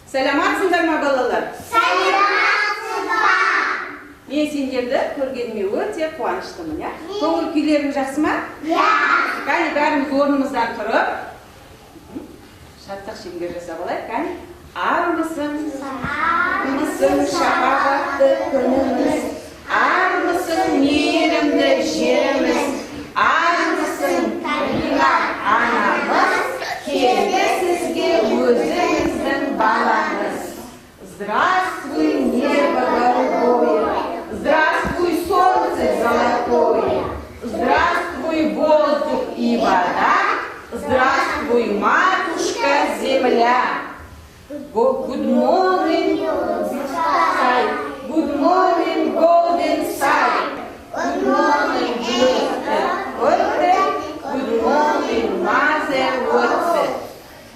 Саламатсыңдар ма, балалар? Саламатсыз ба? Мен сендерді көргеніме өте қуаныштымын, иә? Көңіл күйлерің жақсы ма? Иә. Кәне, бәріміз орнымыздан тұрып, шаттық шеңбер жасап алайық. Кәне, армысың, армысың, шапағатты күніміз, армысың, мейірімді жеріміз, армысың, табиғат анамыз, келді сізге өзіңіздің балаңыз. Здравствуй, небо голубое, здравствуй, солнце золотое, здравствуй, воздух и вода, здравствуй, матушка земля. Good morning, sky. Good morning, golden sky. Good morning, blue earth. Good morning, mother earth.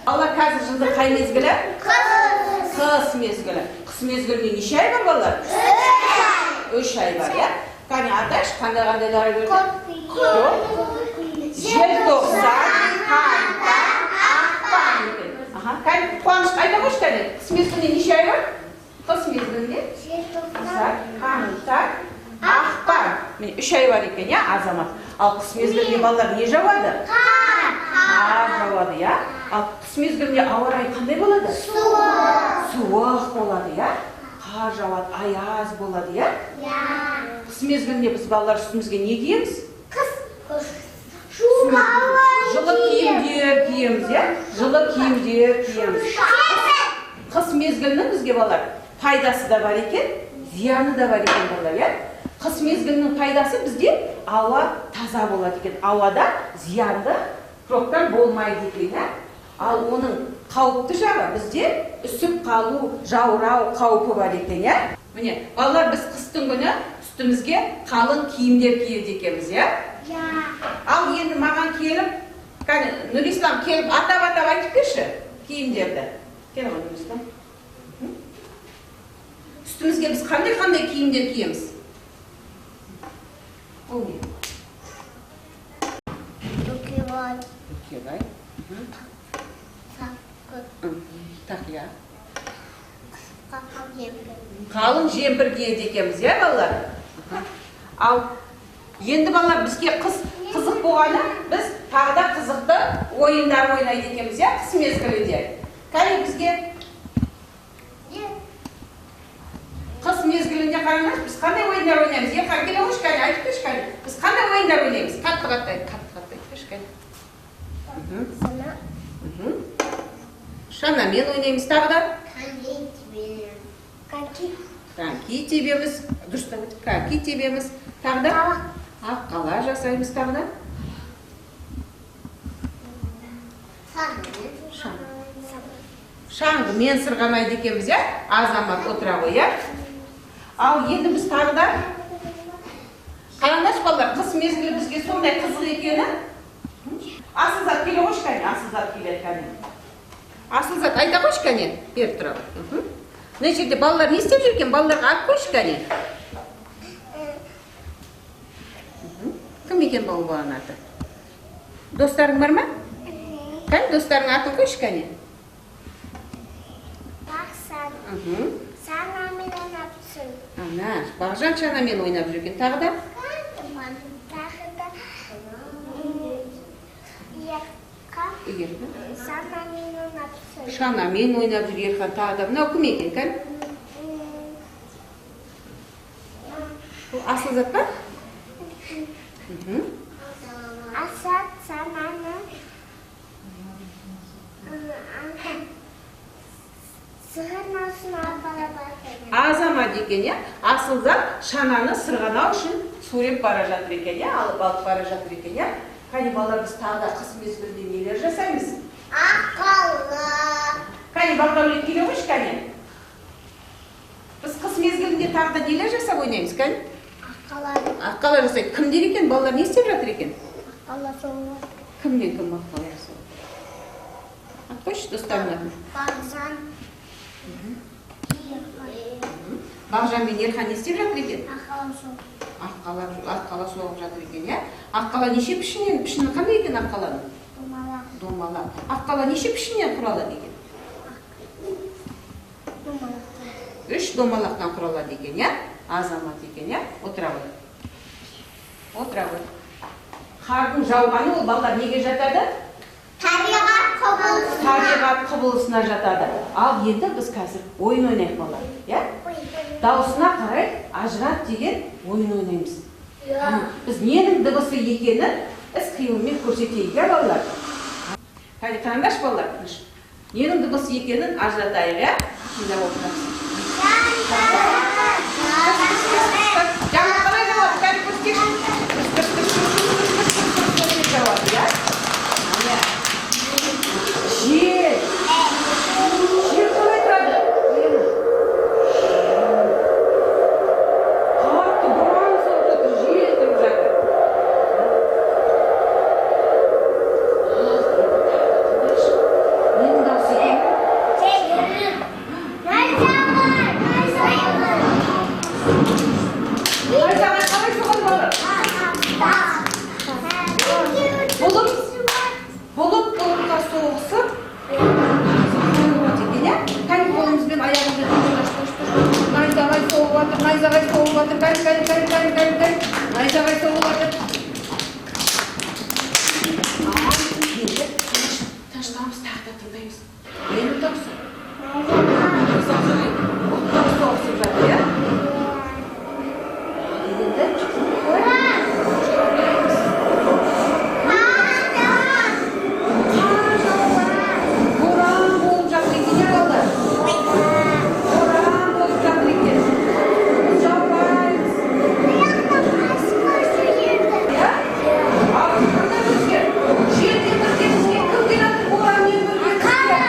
Алла, қазір жылдың қай мезгілі? Қыс. Қыс мезгілі. Қыс мезгілінде неше ай бар, балалар? 3 ай бар, иә? Кәне, атайшы, қандай қандайлар ай бар? Желтоқсан, қаңтар, ақпан екен. Аха, кәне, Қуаныш, айта қойшы, кәне, қыс мезгілінде неше ай бар? Қыс мезгілінде? Желтоқсан. Қаңтар, ақпан. Міне, 3 ай бар екен, иә, Азамат? Ал қыс мезгілінде, балалар, не жауады? Қар. Қар жауады, иә? Ал қыс мезгілінде ауа райы қандай болады? Суық. Суық болады, иә? Қар жауады, аяз болады, иә? Иә. Қыс мезгілінде біз, балалар, үстімізге не киеміз? Қыс. Шуға. Жылы киімдер киеміз, иә? Жылы киімдер киеміз. Қыс мезгілінің бізге, балалар, пайдасы да бар екен, зияны да бар екен, балалар, иә? Қыс мезгілінің пайдасы: бізде ауа таза болады екен. Ауада зиянды микробтар болмайды екен, иә? Ал оның қауіпті жағы: бізде үсіп қалу, жаурау қаупі бар екен, иә? Міне, балалар, біз қыстың күні үстімізге қалың киімдер киеді екенбіз, иә? Иә. Ал енді маған келіп, кәне, Нұрислам, келіп атап атап айтып берші киімдерді. Кел ғой, Нұрислам. Үстімізге біз қандай қандай киімдер киеміз? Ол не? Көкебай. Көкебай. Саққы. Тақия. Қақал жемпір. Қалың жемпір киеді екенбіз, иә, балалар? Ал енді, балалар, бізге қыс қызық болғаны, біз тағы да қызықты ойындар ойнайды екенбіз, иә, қыс мезгілінде. Кәне, бізге қыс мезгілінде, қараңдаршы, біз қандай ойындар ойнаймыз? Ерхан, келе қойшы, кәне, айтып берші, кәне, біз қандай ойындар ойнаймыз? Қатты қатты айт, қатты қатты айтып берші, кәне. Сана. Шанамен ойнаймыз, тағы да? Коньки тебеміз. Коньки. Коньки тебеміз, дұрыстап айт. Коньки тебеміз, тағы да? Аққала жасаймыз, тағы да? Шаң. Шаңғымен сырғанайды екенбіз, иә? Азамат, отыра ғой, иә? Ал енді біз тағы да, қараңдаршы, балалар, қыс мезгілі бізге сондай қызық екені. Асылзат, келе қойшы, кәне. Асылзат келеді, кәне. Асылзат, айта қойшы, кәне, беріп тұра ғой. Мына жерде балалар не істеп жүр екен? Балаларға айтып қойшы, кәне. Кім екен бұл баланың аты? Достарың бар ма? Кәне, достарыңның атын қойшы, кәне. Бақсан. Шанамен ойнап жүр. Ана, Бағжан шанамен ойнап жүр екен. Тағы да? Тағы да Ерхан. Ерхан. Шанамен ойнап жүр. Шанамен ойнап жүр Ерхан. Тағы да мынау кім екен, кәне? Бұл Асылзат па? Асат шананы сырғанасын апарып жатыр. Азамат екен, иә? Асылзат шананы сырғанау үшін суреп бара жатыр екен, иә? Алып алып бара жатыр екен, иә? Кәне, балалар, біз тағы да қыс мезгілінде нелер жасаймыз? Аққала. Кәне, Бақдәулет, келе қойшы, кәне. Біз қыс мезгілінде тағы да нелер жасап ойнаймыз, кәне? Аққала. Аққала жасайды. Кімдер екен? Балалар не істеп жатыр екен? Аққала соғып жатыр. Кімнен кім аққала жасап? Айтып қойшы достарыңа. Бағжан. Бағжан мен Ерхан не істеп жатыр екен? Аққала соғып. Аққала, аққала соғып жатыр екен, иә? Аққала неше пішіннен, пішіні қандай екен аққаланың? Домалақ. Домалақ. Аққала неше пішіннен құралады екен? Үш домалақтан құралады екен, иә? Азамат екен, иә? Отыра ғой. Отыра ғой. Қардың жауғаны ол балалар неге жатады? Табиғат құбылысына. Табиғат құбылысына жатады. Ал енді біз қазір ойын ойнайық, балалар, иә? Дауысына қарай ажырат деген ойын ойнаймыз. Біз ненің дыбысы екенін іс қимылмен көрсетейік, иә, балалар? Қане, қараңдаршы, балалар. Ненің дыбысы екенін ажыратайық, иә? Тыңдап отырамыз. Жаңбыр қалай жауады? Кәне, көрсетейікші. Тырс, тырс, тырс, тырс, тырс, тырс, тырс, тырс, тырс жауады, иә? Міне. Жел. Жел қалай тұрады? Қатты боран соғып жатыр, жел тұрып жатыр. Ал, тыңдашы. Ненің дауысы екен? Найзағай қалай соғады, балалар? Бұлт, бұлт бұлтқа соғысып, екен, иә? Кәне, қолымызбен аяғымызбен тұш, тұш, тұш. Найзағай соғып жатыр, найзағай соғып жатыр. Кәне, кәне, кәне, кәне, кәне, кәне. Найзағай соғып жатыр. Ал, енді тыныш, тыныштамыз, тағы да тыңдаймыз. Ненің дауысы? Найзағай. Бұлттар соғысып жатыр, иә? Ал енді жаураймыз. Қар жауып жатыр. Боран болып жатыр екен, иә, балалар? Боран болып жатыр екен. Жаураймыз. Иә? Ал қандай бізге? Желмен бірге бізге кім келеді, боранмен бірге бізге?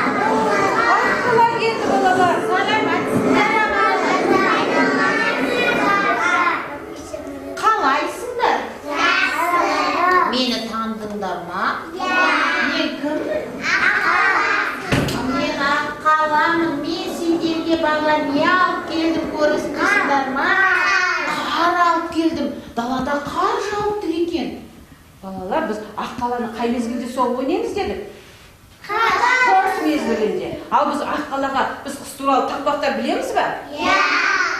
Аққала келді, балалар. Қалайсыңдар? Мені таныдыңдар ма? Мен кіммін? Мен Аққаламын. Мен сендерге, балалар, не алып келдім, көресіңдер ма? Қар алып келдім. Далада қар жауып тұр екен. Балалар, біз аққаланы қай мезгілде соғып ойнаймыз дедік? Қыс мезгілінде. Ал біз аққалаға, біз қыс туралы тақпақтар білеміз ба?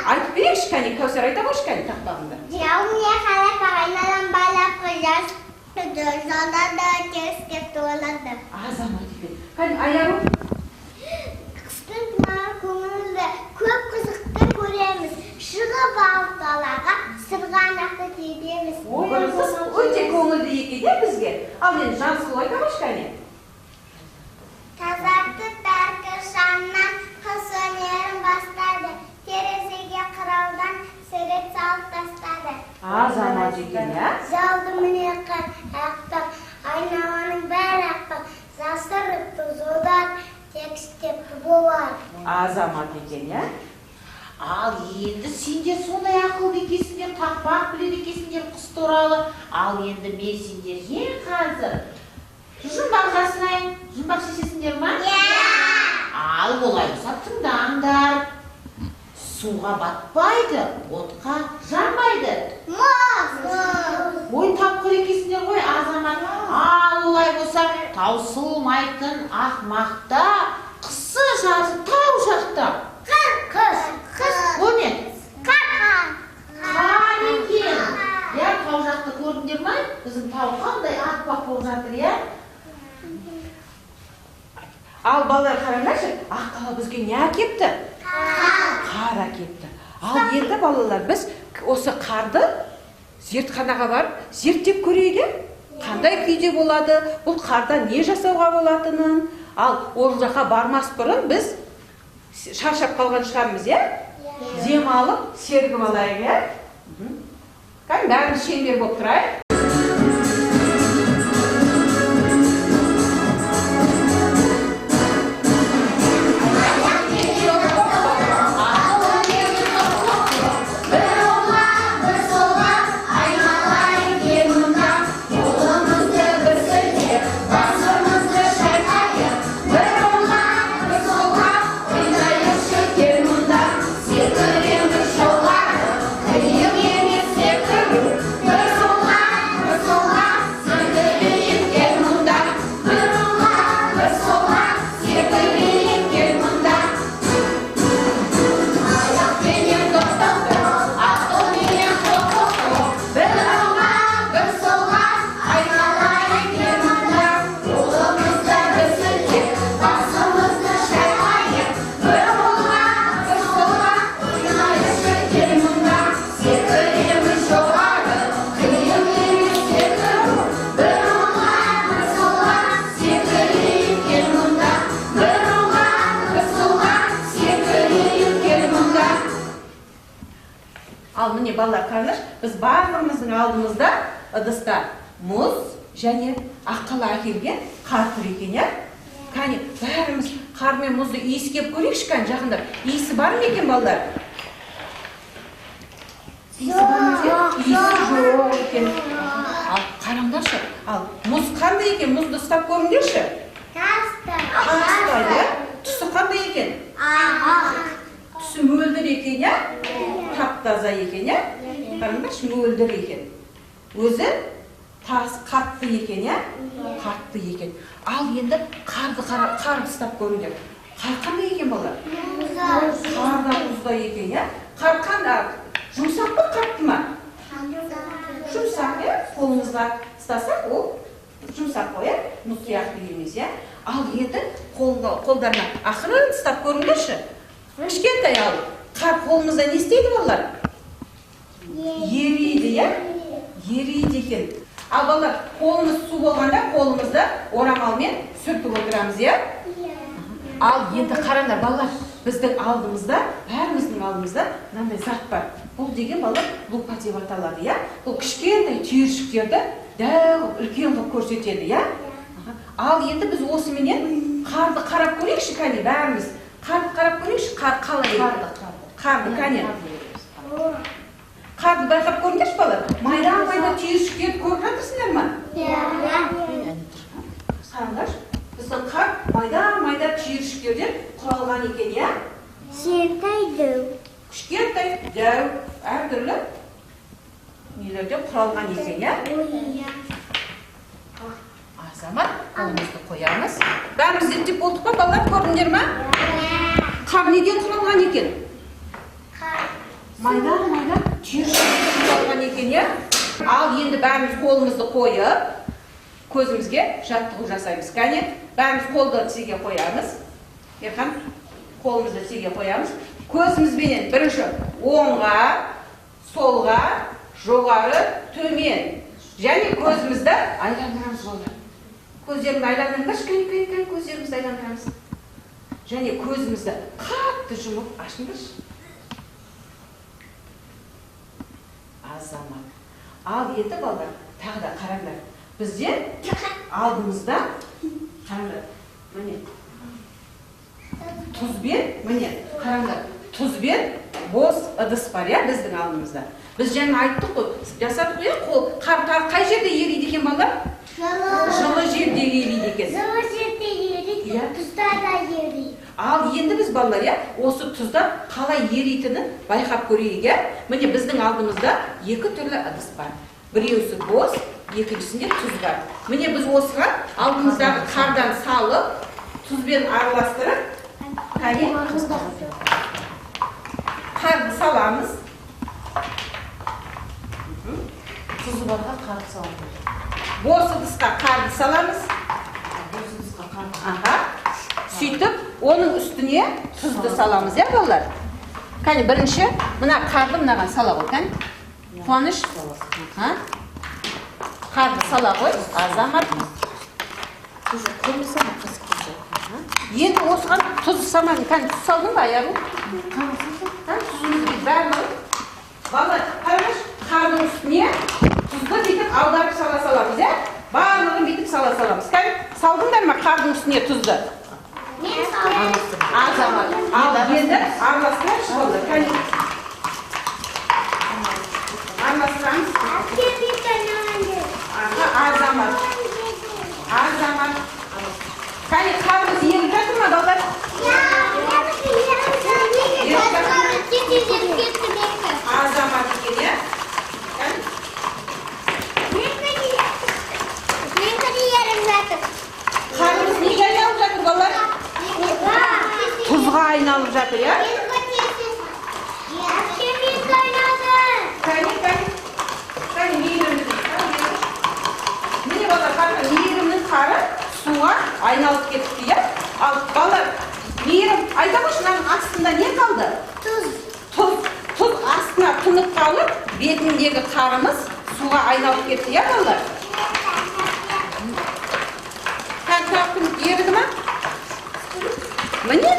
Айтып берейікші, кәне, Кәусар, айта қойшы, кәне, тақпағыңды. Азамат екен. Кәне, Аяру. Қыстың тұман көңілді, көп қызықты көреміз. Шығып алып далаға, сырғанақты тебеміз. Ой, қыс өте көңілді екен, иә, бізге. Ал енді Жансұлу айта қойшы, кәне. Тазартып әр шаңнан қыс өнерін бастады. Терезеге қыраудан сурет салып тастады. Азамат екен, иә? Жауды міне қар ақтап, айналаның бәрі аппақ. Жасырыпты жолдар, тегістепті болар. Азамат екен, иә? Ал енді сендер сондай ақылды екенсіңдер, тақпақ біледі екенсіңдер қыс туралы. Ал енді мен сендерге қазір жұмбақ жасайын. Жұмбақ шешесіңдер ма? Ал олай болса тыңдаңдар. Суға батпайды, отқа жанбайды. Мұз. Ой, тапқыр екенсіңдер ғой, азамат. Ал олай болса, таусылмайтын ақмақта, қысы жазы тау жақта. Қыс. Қыс. О не? Қар. Қар екен. Иә, тау жақты көрдіңдер ма? Біздің тау қандай аппақ болып жатыр, иә? Ал балалар, қараңдаршы, аққала бізге не әкепті? Қар әкепті. Ал енді, балалар, біз осы қарды зертханаға барып зерттеп көрейік, иә? Қандай күйде болады, бұл қардан не жасауға болатынын. Ал ол жаққа бармас бұрын біз шаршап қалған шығармыз, иә? Демалып, сергіп алайық, иә? Кәдімгі бәріміз шеңбер болып тұрайық. Секіру, бір солға. балалар, қараңдаршы, біз барлығымыздың алдымызда ыдыста мұз және Аққала әкелген қар тұр екен, иә? Кәне, бәріміз қар мен мұзды иіскеп көрейікші, кәне, жақындап. Иісі бар ма екен, балалар? Иісі бар ма екен? Иісі жоқ екен. Ал қараңдаршы, ал мұз қандай екен? Мұзды ұстап көріңдерші. Тастай. Тастай, иә? Түсі қандай екен? Ақ. Түсі мөлдір екен, иә? Тап-таза екен, иә? Қараңдаршы, мөлдір екен. Өзі тас қатты екен, иә? Қатты екен. Ал енді қарды қар ұстап көріңдер. Қар қандай екен, балалар? Қар да мұздай екен, иә? Қар қандай? Жұмсақ па, қатты ма? Жұмсақ, иә? Қолымызға ұстасақ, ол жұмсақ қой, иә? Мұз сияқты емес, иә? Ал енді қолдарына ақырын ұстап көріңдерші. Кішкентай ал. Қар қолымызда не істейді, балалар? Ериді, иә? Ериді екен. Ал балалар, қолымыз су болғанда қолымызды орамалмен сүртіп отырамыз, иә? Ал енді қараңдар, балалар, біздің алдымызда, бәріміздің алдымызда мынандай зат бар. Бұл деген, балалар, лупа деп аталады, иә? Бұл кішкентай түйіршіктерді дәу үлкен қылып көрсетеді, иә? Ал енді біз осыменен қарды қарап көрейікші, кәне, бәріміз. Қарды қарап көрейікші, қар қалай? Қарды, кәне. Қарды байқап көріңдерші, балалар. Майда-майда түйіршіктерді көріп жатырсыңдар ма? Қараңдаршы, біздің қар майда-майда түйіршіктерден құралған екен, иә? Кішкентай дәу. Кішкентай дәу, әртүрлі нелерден құралған екен, иә? Азамат, қолымызды қоямыз. Бәріміз зерттеп болдық па, балалар, көрдіңдер ма? Қар неден құралған екен? Майда-майда түйіршіктерден құралған екен, иә? Ал енді бәріміз қолымызды қойып, көзімізге жаттығу жасаймыз. Кәне, бәріміз қолды тізеге қоямыз. Ерхан, қолымызды тізеге қоямыз. Көзімізбенен бірінші оңға, солға, жоғары, төмен. Және көзімізді айландырамыз, балалар. Көздерімізді айландырыңдаршы, кәне, кәне, кәне, көздерімізді айландырамыз. Және көзімізді қатты жұмып ашыңдаршы. Азамат. Ал енді, балалар, тағы да қараңдар. Бізде алдымызда, қараңдар, міне, тұзбен, міне, қараңдар, тұзбен бос ыдыс бар, иә, біздің алдымызда. Біз жаңа айттық қой, жасадық қой, қол, қар қай жерде ериді екен, балалар? Жылы жерде ериді екен. Жылы жерде ериді, тұзда да ериді. Ал енді біз, балалар, иә, осы тұзда қалай еритінін байқап көрейік, иә? Міне, біздің алдымызда екі түрлі ыдыс бар. Біреусі бос, екіншісінде тұз бар. Міне, біз осыған алдымыздағы қардан салып, тұзбен араластырып, кәне, қарды саламыз. Тұзы барға қарды саламыз. Бос ыдысқа қарды саламыз. Бос ыдысқа қарды. Аха. Сөйтіп, оның үстіне тұзды саламыз, иә, балалар? Кәне, бірінші мына қарды мынаған сала ғой, кәне. Қуаныш. Аха. Қарды сала ғой, азамат. Енді осыған тұз салмадым. Кәне, тұз салдың ба, Аяру? Тұзымызды бәрін алып. Балалар, қараңдаршы, қардың үстіне тұзды бүйтіп аударып сала саламыз, иә? Барлығын бүйтіп сала саламыз. Кәне, салдыңдар ма қардың үстіне тұзды? Мен салдым. Азамат. Ал енді араластырайықшы, балалар. Кәне. Араластырамыз. Аха, азамат. Азамат. Кәне, қарымыз еріп жатыр ма, балалар? Азамат екен, иә? Кәне. Қарымыз неге айналып жатыр, балалар? Тұзға айналып жатыр, иә? Кәне, кәне. Кәне, мейірімнің. Міне, балалар, қараңдар, мейірімнің қары суға айналып кетіпті, иә? Ал, балалар, мейірім, айта қойшы, мынаның астында не қалды? Тұз. Тұз. Тұз астына тұнып қалып, бетіндегі қарымыз суға айналып кетті, иә, балалар? Кәне, тағы еріді ма? Міне,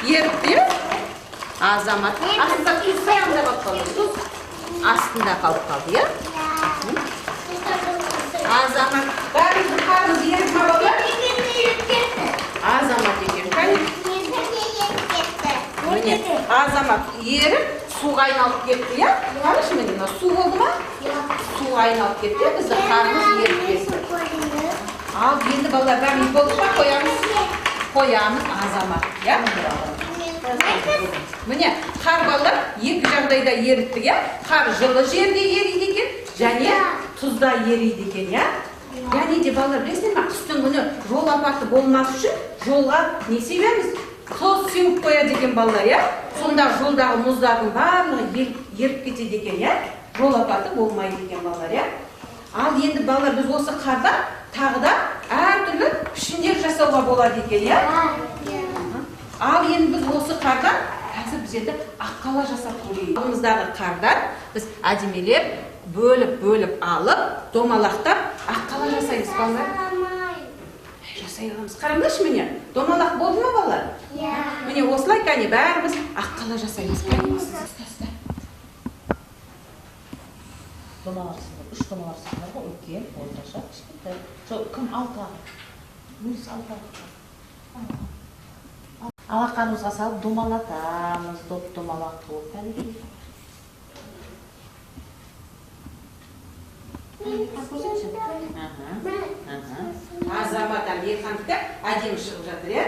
еріпті, иә? Азамат. Астында тұз аяғында қалып қалды. Тұз астында қалып қалды, иә? Азамат. Бәріміздің қарымыз еріп ма, балалар? Азамат екен. Кәне. Міне, Азамат еріп суға айналып кетті, иә? Қарашы, міне, мына су болды ма? Суға айналып кетті, біздің қарымыз еріп кетті. Ал енді балалар, бәріміз болдық па? Қоямыз. Қоямыз, Азамат, иә? Міне, қар балалар екі жағдайда еріттік, иә? Қар жылы жерде ериді екен, және тұзда ериді екен, иә? Және де балалар, білесіңдер ме, қыстың күні жол апаты болмас үшін жолға не себеміз? Тұз сеуіп қояды екен балалар, иә? Сонда жолдағы мұздардың барлығы еріп кетеді екен, иә? Жол апаты болмайды екен балалар, иә? Ал енді балалар, біз осы қарда тағы да әртүрлі пішіндер жасауға болады екен, иә? Ал енді біз осы қардан қазір біз енді аққала жасап көрейік. Алдымыздағы қардан біз әдемелеп бөліп-бөліп алып, домалақтап аққала жасаймыз балалар. Жасай аламыз. Қараңдаршы, міне, домалақ болды ма балалар? Иә. Міне осылай кәне бәріміз аққала жасаймыз. Кәне, ұста, ұста. Домалақ сындар, үш домалақ сындар ғой, үлкен, орташа, кішкентай. Сол кім алты? Мүйіз алты. Алақанымызға салып домалатамыз, доп домалақ қылып. Кәнекей. Көрсетші. Аха, аха. Азамат Әлиехановты әдемі шығып жатыр, иә?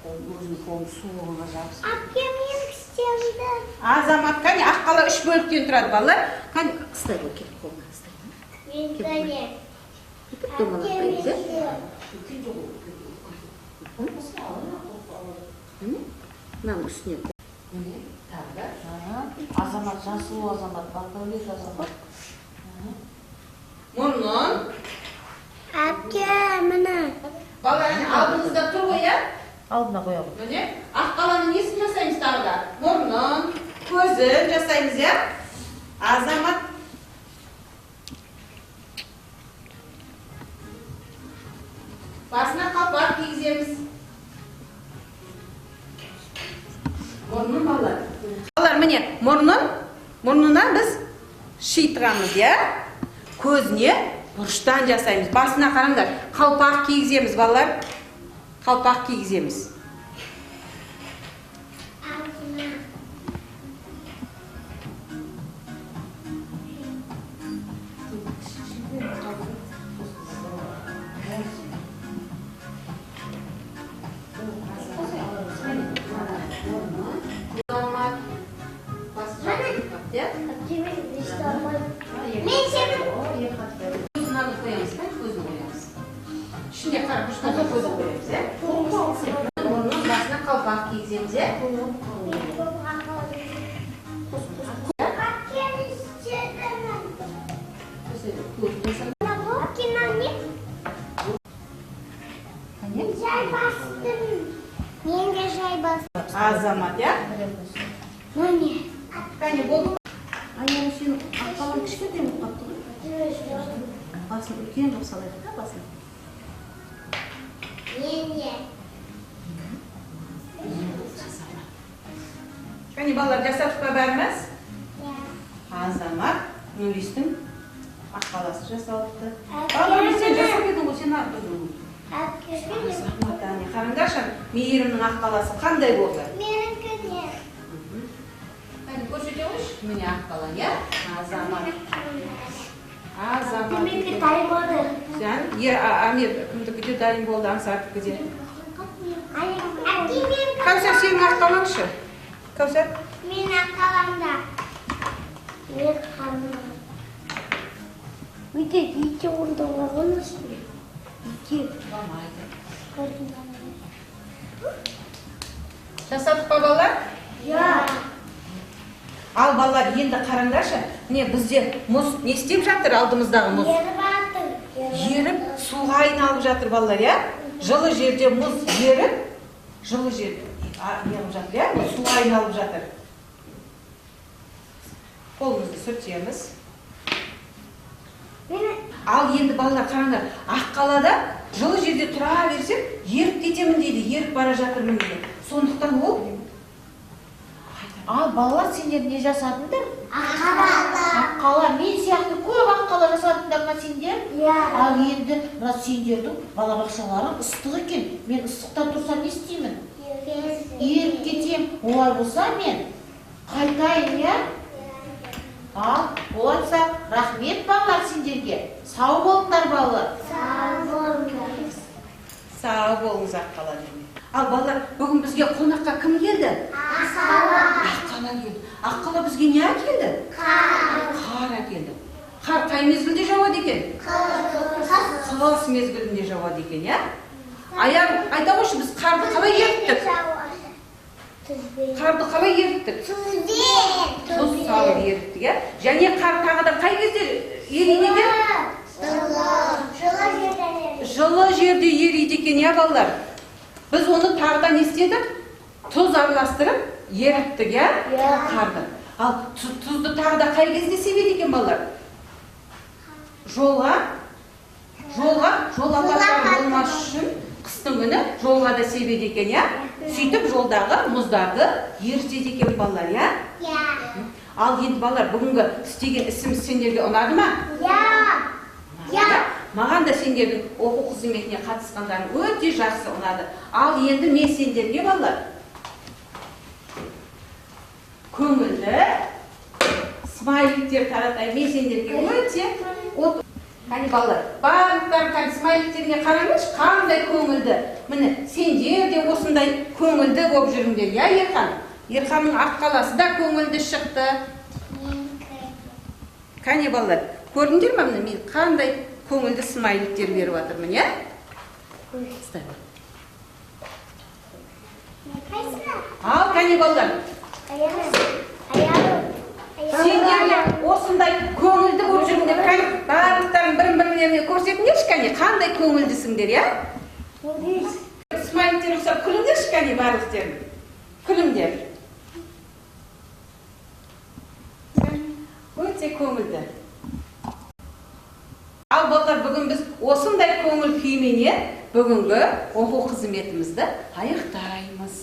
Өзінің қолын суығына жабысып. Әпкем істемді. Азамат, кәне, аққала үш бөліктен тұрады балалар. Кәне, ұстай ғой, кел қолыңа ұстай. Мен көне. Бүйтіп домалатпаймыз, иә? Міне, мынаның үстіне. Міне, тағы да. Аха. Азамат, Жансұлу Азамат, Бақдәулет Азамат. Мұрнын. Әпке, міне. Балалар, әне, алдыңызда тұр ғой, иә? Алдына қоя ғой. Міне, аққаланың несін жасаймыз тағы да? Мұрнын, көзін жасаймыз, иә? Азамат. Басына қалпақ кигіземіз. Мұрнын балалар. Балалар, міне, мұрнына біз ши тығамыз, иә? Көзіне бұрыштан жасаймыз. Басына қараңдар, қалпақ кигіземіз балалар. Қалпақ кигіземіз. Аузына. Азамат. Басы иә? Әпке, мен істемеймін. Мен сенің. Көзін алып қоямыз, қане, көзін қоямыз. Ішінде қара бұрыштарға көзін қоямыз, иә? Мұрнының басына қалпақ кигіземіз, иә? Әпкем істедім. Көзін жасаймыз. Мына бұл кино не? Қане? Жай бастым. Мен де жай бастым. Азамат, иә? Міне. Қане, болды ма? Аяғы сен аққалаң кішкентай болып қалыпты ғой. Басын үлкен қылып салайық та басын. Мен де. Қане, балалар, жасадық па бәріміз? Иә. Азамат, Нұристің аққаласы жасалыпты. Балалар, сен жасап едің ғой, сен ақ өзің. Әпке. Азамат, әне, қараңдаршы, Мейірімнің аққаласы қандай болды? Менікі не? Қане, көрсете қойшы. Міне аққала, иә? Азамат. Азамат. Менікі дайын болды. Жан, Амир, кімдікі де дайын болды, Аңсардікі де. Әпке, мен Кәусар, сенің аққалаңшы. Кәусар. Мен аққаламда. Мен қарным. Өйте, екі орында бар ғой үстінде. Екі. Болмайды. Көрдім. Жасадық па балалар? Иә. Ал балалар, енді қараңдаршы, міне бізде мұз не істеп жатыр алдымыздағы мұз? Еріп жатыр. Еріп суға айналып жатыр балалар, иә? Жылы жерде мұз еріп, жылы жерде неғып жатыр, иә? Мұз суға айналып жатыр. Қолымызды сүртеміз. Ал енді балалар қараңдар, Аққалада жылы жерде тұра берсем, еріп кетемін дейді, еріп бара жатырмын дейді. Сондықтан ол Ал балалар, сендер не жасадыңдар? Аққала. Мен сияқты көп аққала жасадыңдар ма сендер? Иә. Ал енді мына сендердің балабақшаларың ыстық екен. Мен ыстықта тұрсам не істеймін? Еріп кетем. Олай болса мен қайтайын, иә? Ал олай болса, рахмет, балалар, сендерге. Сау болыңдар, балалар. Сау болыңыз. Сау болыңыз, Аққала нене. Ал балалар, бүгін бізге қонаққа кім келді? Аққала. Аққала келді. Аққала бізге не әкелді? Қар. Қар әкелді. Қар қай мезгілде жауады екен? Қыз. Қыс мезгілінде жауады екен, иә? Аяр, айта қойшы, біз қарды қалай еріттік? Тұзбен. Қарды қалай еріттік? Тұзбен. Тұз салып еріттік, иә? Және қар тағы да қай кезде ериді екен? Жылы. Жылы жерде ериді. Жылы жерде ериді екен, иә, балалар? Біз оны тағы да не істедік? Тұз араластырып еріттік, иә? Иә. Қарды. Ал тұзды тағы да қай кезде себеді екен, балалар? Жолға, жолға, жол апаттары болмас үшін қыстың күні жолға да себеді екен, иә? Сөйтіп жолдағы мұздарды ерітеді екен, балалар, иә? Иә. Ал енді, балалар, бүгінгі істеген ісіміз сендерге ұнады ма? Иә. Иә. Маған да сендердің оқу қызметіне қатысқандарың өте жақсы ұнады. Ал енді мен сендерге, балалар, көңілді смайликтер таратайын. Мен сендерге өте от. Қане, балалар, барлықтарың, қане, смайликтеріне қараңдаршы, қандай көңілді. Міне, сендер де осындай көңілді болып жүріңдер, иә, Ерхан? Ерханның аққаласы да көңілді шықты. Қане, балалар, көрдіңдер ме, міне, мен қандай көңілді смайликтер беріп жатырмын, иә? Ұстай. Ал, қане, балалар, сендер де осындай көңілді болып жүріңдер. Қане, барлықтарың бір-бірлеріне көрсетіңдерші, қане, қандай көңілдісіңдер, иә? Смайликтер ұқсап күліңдерші, қане, барлықтарың. Күліңдер. Өте көңілді. Ал балалар, бүгін біз осындай көңіл күйменен бүгінгі оқу қызметімізді аяқтаймыз.